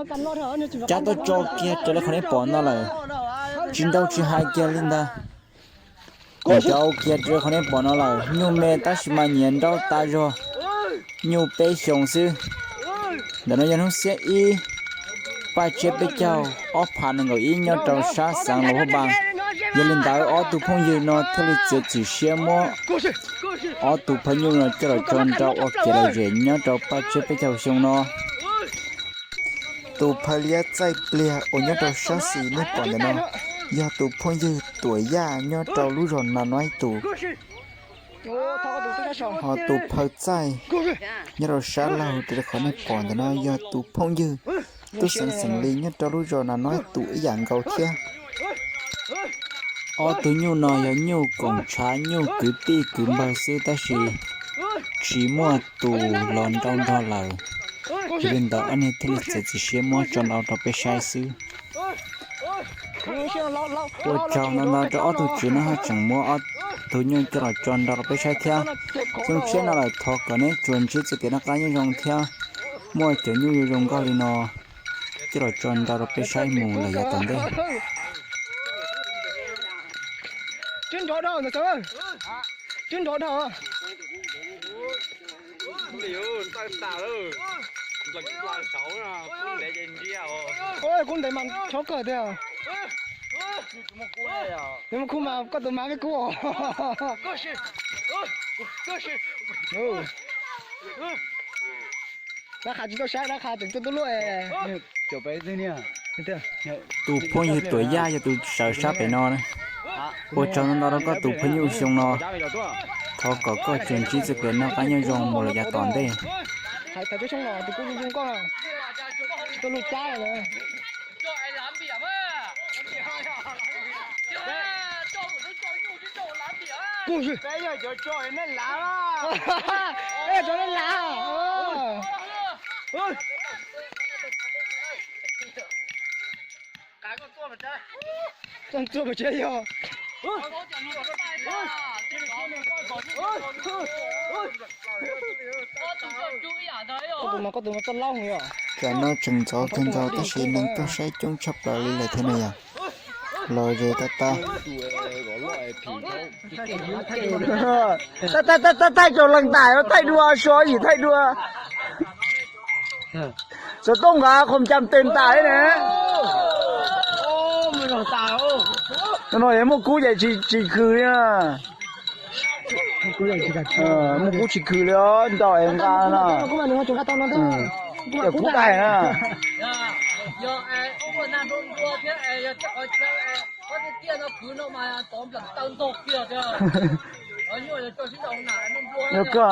Cab tuaj tso kiag raws li qhov nej pom no lawm. Tsis nrau tsis hais kiag li ntag. Nrau kiag raws li qhov nej pom no lawm. Nyuj me tab sis mas nyias nrau tas zog. Nyuj peb xyoos xwb. Ntawm no yog hnub xiab ib, paj tsiab peb caug ob phav nees nkaum ib nyob rau sab xeev Luas Phaj Npas. Yog li ntawd ob tug phooj ywg no thiaj li txiav txim siab muab ob tug phaj nyuj no coj los tso nrau ua kev lom zem nyob rau paj tsiab peb caug xyoo no. Tus phaw liab txaij pliag uas nyob rau sab xis nej pom ntawm no yog tus phooj ywg Tuam Yaj nyob rau lub zos Nas Noib tus. Ho tus phaw txaij nyob rau sab laug raws li qhov nej pom ntawm no yog tus phooj ywg tub xeev xeem Lis nyob rau lub zos Nas Noib tus ib yam nkaus thiab. Ob tug nyuj no yog nyuj koom tshav nyuj kwv tij kwv npawg xwb tab sis tsis muaj tus los nrau nrog lawm. Yog li ntawd ob niag thiaj li txiav txim siab muab tso nrau rau peb saib xwb. Ua tsaug ntau ntau rau ob tug tswv no haj tseem muab ob tug nyuj coj los tso nrau rau peb saib thiab. Xyoo tshiab no lawm thov kom neb tsuas ntsib txoj kev noj qab nyob zoo thiab muaj cov nyuj zoo zoo nkauj li no coj los tso nrau rau peb saib mus lawm yav tom ntej. Kuv ntev mas tshov kawg tiag. Nws muaj kub mas koj tus mas peb kub os. Dab qha tsis tau saib, dab qha tseem tuaj tub luaj. Tus phooj ywg Tuam Yaj yog tus sawv sab pem no. Ua tsaug ntau ntau rau koj tus phooj ywg xyoo no. Thov kom koj tsuas ntsib txoj kev noj qab nyob zoo mus lawm yav tom ntej. Tam no tseem ntxov kawg nkaus tab sis neeg tuaj saib coob tshaj plaws li lawm thiab no yog. Los ze tab tab. Thaij rau leej ntais, thaij dua, so yim thaij dua. Xov tooj nqa khom cam tes ntais ne. No yog muaj kub ces tsis khwm li na. Muaj kub tsis khwm li os, ntaus es nqa no. Yog kub daig na. Yog koj